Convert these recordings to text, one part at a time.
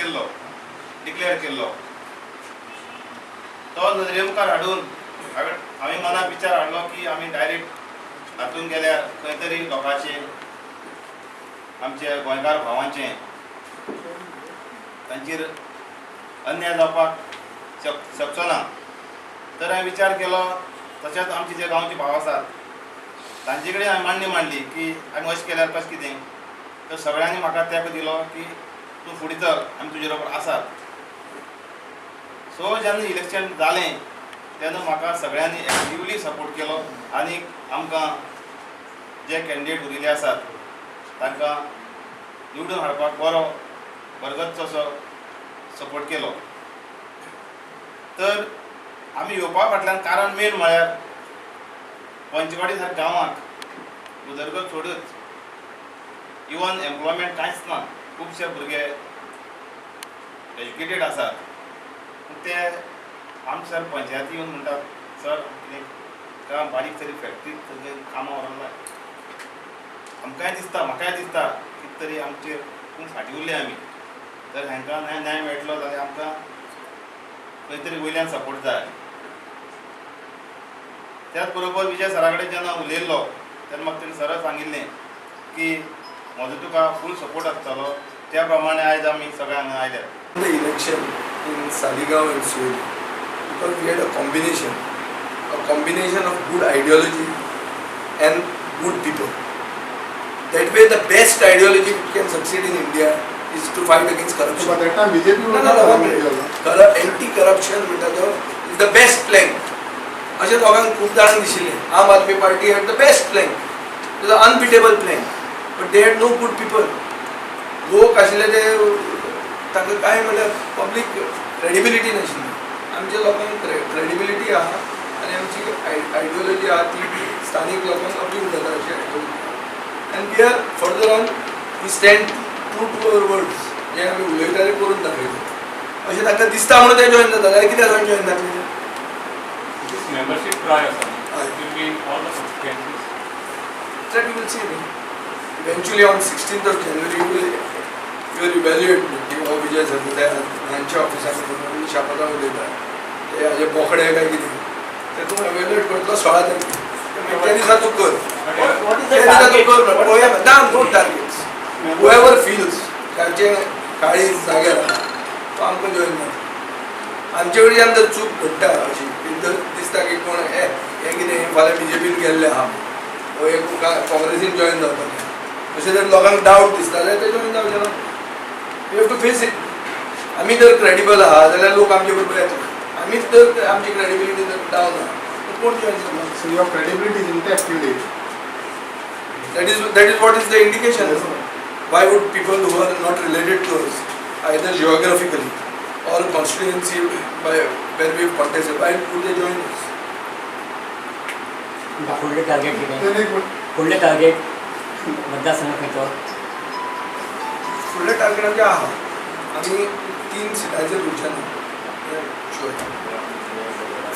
केल्लो, डिक्लेअर केल्लो. तो नदरे मुखार हाडून हांवें मनात विचार हाडलो की आमी डायरेक्ट हातून गेल्यार खंय तरी लोकांचे, आमच्या गोंयकार भावांचे तांचेर अन्याय जावपाक शकचो ना. तर हांवें विचार केलो, तशेंच आमचे जे गांवचे भाव आसात तांचे कडेन हांवें मांडणी मांडली की आमी अशें केल्यार कशें कितें. तर सगळ्यांनी म्हाका तेंको दिलो की तूं फुडें चल, आमी तुजे बरोबर आसात. सो जेन्ना इलेक्शन जालें तेन्ना म्हाका सगळ्यांनी एक्टिवली सपोर्ट केलो आनी आमकां जे कॅन्डिडेट उरिल्ले आसात तांकां निवडून हाडपाक बरो बरगतचो असो सपोर्ट केलो. तर आमी येवपा फाटल्यान कारण मेन म्हळ्यार पंचवाडी सारक्या गांवांत उदरगत सोडूच इवन एम्प्लॉयमेंट कांयच ना. खुबशे भुरगे एज्युकेटेड आसात पूण ते आमचे सर पंचायती येवन म्हणटात, सर कितें काम बारीक तरी फॅक्टरी कामां व्हरोंक जाय. आमकांय दिसता, म्हाकाय दिसता कितें तरी आमचेर खूब फाटीं उरले आमी. तर हांकां न्याय मेळटलो जाल्यार आमकां खंय तरी वयल्यान सपोर्ट जाय. त्याच बरोबर विजय सरा कडेन जेन्ना उलयल्लो तेन्ना म्हाका तेणें सरळ सांगिल्लें की म्हजो तुका फूल सपोर्ट आसतलो. त्या प्रमाणे आयज आमी सगळे हांगा आयल्यात. The election in Saligao and Siolim, because we had a combination of good ideology and good people. That way the best ideology which can succeed in India is to fight against corruption. But that time BJP was not. Anti-corruption is the best plan. अशें लोकांक खूब जाणांक दिशिल्लें. Aam Aadmi Party had the best plan, it was an unbeatable plan, but they had no good people. लोक आशिल्ले ते तांकां कांय म्हणल्यार पब्लीक क्रेडिबिलिटी नाशिल्ली. आमच्या लोकांक क्रेडिबिलिटी आहा आनी आमची आयडियोलॉजी आहा ती स्थानीक लोकांक अपील जाता अशी ideology. And we are further on, we stand true to our words. जे आमी उलयता ते करून दाखयता अशें तांकां दिसता म्हणून ते जॉयन जाता. जाल्यार कित्याक जावन जॉयन जातले? This membership drive it will be in all the constituencies. That you will see. Eventually on 16th of January you will evaluate की हो विजय सरदेसाय हांच्या ऑफिसांत शापतां उलयता ते हाजे बोकडे काय कितें ते तूं एव्हॅल्युएट करतलो 16 तारखेर. त्या दिसा तूं कर, त्या दिसा तूं कर. पळोवया ना, नो टार्गेट्स. हुएवर फील्स तांचे काळीज जाग्यार आहा तो आमकां जॉयन जाता. आमचे कडच्यान जर चूक घडटा अशी जर दिसता की कोण हे कितें फाल्यां बीजेपीन गेल्ले आहा वो हे काँग्रेसीन जॉयन जावपाचें अशें जर लोकांक डावट दिसता जाल्यार ते जॉयन जावचे ना. You have to face it. आमी जर क्रेडिबल आहा जाल्यार लोक आमचे बरोबर येतले. आमीच जर आमची क्रेडिबिलिटी जर डावन आहा तर कोण जॉयन जातलो? So your credibility is intact today. That is what is the indication. Why would people who are not related to us either geographically or constituency by where we have contested, why would they join us? फुडले target कितें? फुडले target मतदारसंघ खंयचो? फुडले target आमचें आहा, आमी 3 सिटांचेर उरचे ना, शुअर.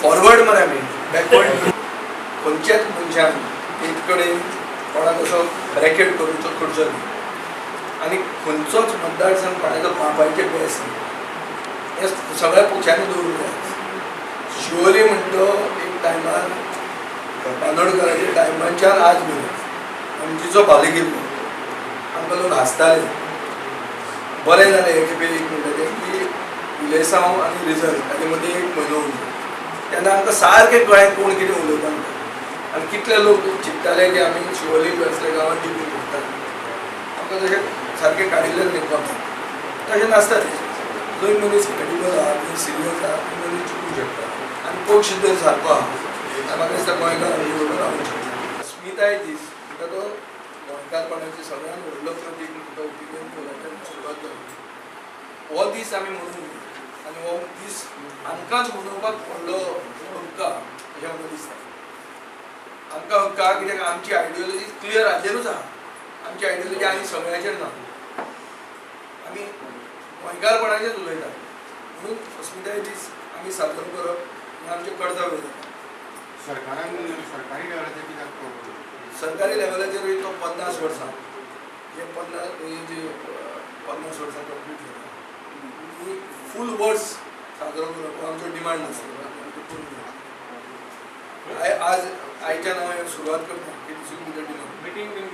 फॉरवर्ड मरे आमी, बॅकवर्ड खंयच्याच मनशान एक कडेन कोणाक असो ब्रॅकेट करूचो करचो न्ही आनी खंयचोच मतदारसंघ कोणाचो बापायचें बेस न्ही. हें सगळ्या पक्षांनी दवरूंक जाय. शिवोली म्हणटा एक टायमार बांदोडकराच्या टायमाच्यान आज मेरेन आमचो भाले केल्लो, आमकां लोक हांसताले. बरें जालें हे खेपे एक म्हणटा तें की इलेसांव आनी रिजल्ट हाजे मदीं एक म्हयनो उरलो तेन्ना आमकां सारकें कळ्ळें कोण कितें उलयता आनी कितले लोक चिंत्ताले की आमी शिवोली असल्या गांवांत जिखूंक शकता. आमकां तशें सारकें काडिल्लें न्ही कोताक. तशें नासता तें. जंय मनीस क्रेडिबल आहा, जंय सिरियस आहा, थंय मनीस जिखूंक शकता आनी पक्ष जर सारको आहा म्हाका दिसता गोंयकार आमचे बरोबर रावूंक शकता. अस्मिताय दीस म्हणटा तो गोंयकारपणाचें सगळ्यांत व्हडलो प्रतीक म्हणटा ओपिनियन पोलाच्यान सुरवात जाली. हो दीस आमी मनोवंक आनी हो दीस आमकांच मनोवपाक व्हडलो हक्क आहा अशें म्हाका दिसता. आमकां हक्क आहा कित्याक आमची आयडियोलॉजी क्लियर हाजेरूच आहा. आमची आयडियोलॉजी आनी सगळ्याचेर ना, आमी गोंयकारपणाचेच उलयता. म्हणून अस्मिताय दीस आमी साजरो करप हें आमचें कर्तव्य जाता. सरकारान सरकारी लेवलाचेर कित्याक? सरकारी लेवलाचेर तो 50 वर्सां, हे 50 जे 50 वर्सां कंप्लीट जाता फूल वर्स साजरो करप हो आमचो डिमांड आसा. आज आयच्यान हांव सुरवात करता की this will be the demand. Meeting.